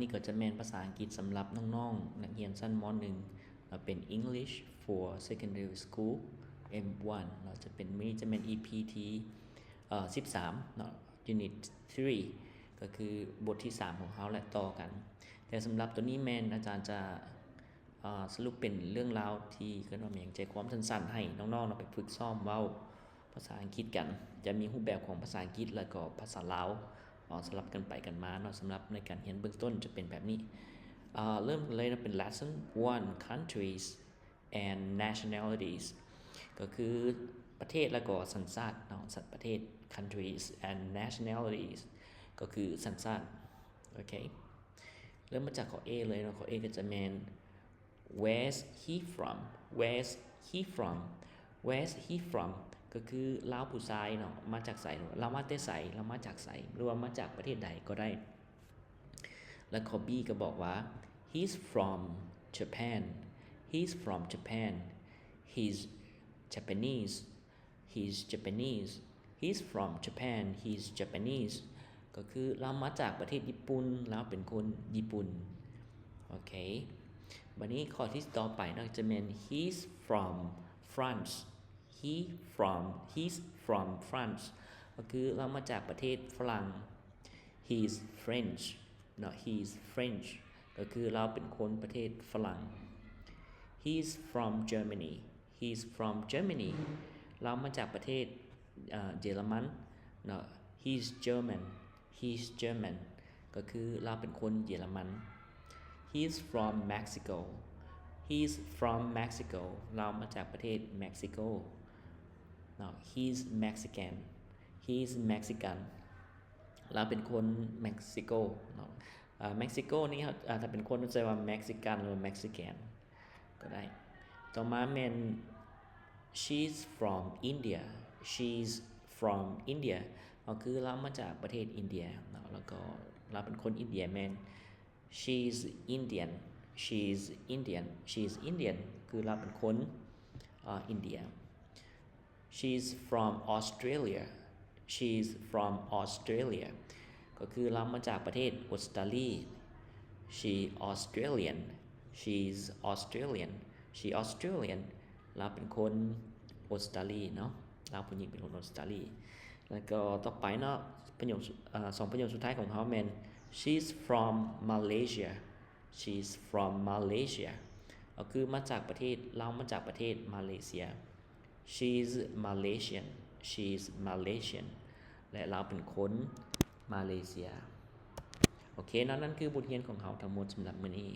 ນີ້ກໍຈະແມ່ນພາສາອັງກິດສຳລັບນ້ອງໆ ນັກຮຽນຊັ້ນ ມ.ໜຶ່ງ ເນາະ ເປັນ English for Secondary School ເອັມ ວັນ ເນາະ ຈະເປັນ ມື້ນີ້ຈະແມ່ນ ອີ ພີ ທີ ເອີ ສິບສາມ ເນາະ Unit three ກໍຄືບົດທີສາມຂອງເຮົາ ແລະ ຕໍ່ກັນ. ແຕ່ສຳລັບໂຕນີ້ແມ່ນອາຈານຈະ ເອີ ສະຫຼຸບເປັນເລື່ອງລາວທີ່ເອີ້ນວ່າຫຍັງ ໃຈຄວາມສັ້ນໆ ໃຫ້ນ້ອງໆ ເນາະ ໄປຝຶກຊ້ອມເວົ້າພາສາອັງກິດກັນ. ຈະມີຮູບແບບຂອງພາສາອັງກິດ ແລະ ກໍພາສາລາວ ເອີ ສະຫຼັບກັນໄປກັນມາເນາະ. ສຳລັບໃນການຮຽນເບື້ອງຕົ້ນຈະເປັນແບບນີ້. ເອີ ເລີ່ມກັນເລີຍເນາະ ເປັນ Lesson one, Countries and Nationalities ກໍຄືປະເທດ ແລະ ກໍສັນຊາດເນາະ ປະເທດ Countries and Nationalities ກໍຄືສັນຊາດ. ໂອເຄ ເລີ່ມມາຈາກຂໍ້ A ເລີຍເນາະ. ຂໍ້ A ກໍຈະແມ່ນ Where's he from? Where's he from? Where's he from? ກໍຄືລາວຜູ້ຊາຍເນາະ ມາຈາກໃສ? ລາວມາແຕ່ໃສ? ລາວມາຈາກໃສ? ຫຼືວ່າມາຈາກປະເທດໃດກໍໄດ້. ແລະ ຂໍ້ B ກໍບອກວ່າ He's from Japan. He's from Japan. He's Japanese. He's Japanese. He's from Japan. He's Japanese. ກໍຄືລາວມາຈາກປະເທດຍີ່ປຸ່ນ, ລາວເປັນຄົນຍີ່ປຸ່ນ. ໂອເຄ ບັດນີ້ຂໍ້ທີ່ຕໍ່ໄປເນາະ ຈະແມ່ນ He's from France. He from, he's from France. ກໍຄືລາວມາຈາກປະເທດຝຣັ່ງ. He's French ເນາະ, he's French. ກໍຄືລາວເປັນຄົນປະເທດຝຣັ່ງ. He's from Germany. He's from Germany. ລາວມາຈາກປະເທດ ເອີ ເຢຍລະມັນເນາະ. He's German. He's German. ກໍຄືລາວເປັນຄົນເຢຍລະມັນ. He's from Mexico. He's from Mexico. ລາວມາຈາກປະເທດເມັກຊິໂກເນາະ. He's Mexican. He's Mexican. ລາວເປັນຄົນເມັກຊິໂກເນາະ. ເອີ ເມັກຊິໂກນີ້ ເຮົາ ເອີ ຖ້າເປັນຄົນ ເຮົາຈະວ່າ Mexican ຫຼືວ່າ Mexican ກໍໄດ້. ຕໍ່ມາແມ່ນ She's from India. She's from India. ກໍຄືລາວມາຈາກປະເທດອິນເດຍເນາະ ແລ້ວກໍລາວເປັນຄົນອິນເດຍ ແມ່ນ She's Indian. She's Indian. She's Indian. ຄືລາວເປັນຄົນ ເອີ ອິນເດຍ. She's from Australia. She's from Australia. ກໍຄືລາວມາຈາກປະເທດອົດສະຕາລີ. She Australian. She's Australian. She Australian. ລາວເປັນຄົນອົດສະຕາລີເນາະ. ລາວຜູ້ຍິງເປັນຄົນອົດສະຕາລີ. ແລ້ວກໍຕໍ່ໄປເນາະ ປະໂຫຍກ ເອີ ສອງປະໂຫຍກສຸດທ້າຍຂອງເຮົາແມ່ນ She's from Malaysia. She's from Malaysia. ກໍຄືມາຈາກປະເທດ ລາວມາຈາກປະເທດມາເລເຊຍ. She's Malaysian. She's Malaysian. ແລະ ລາວເປັນຄົນມາເລເຊຍ. ໂອເຄເນາະ, ນັ້ນຄືບົດຮຽນຂອງເຮົາທັງໝົດສຳລັບມື້ນີ້.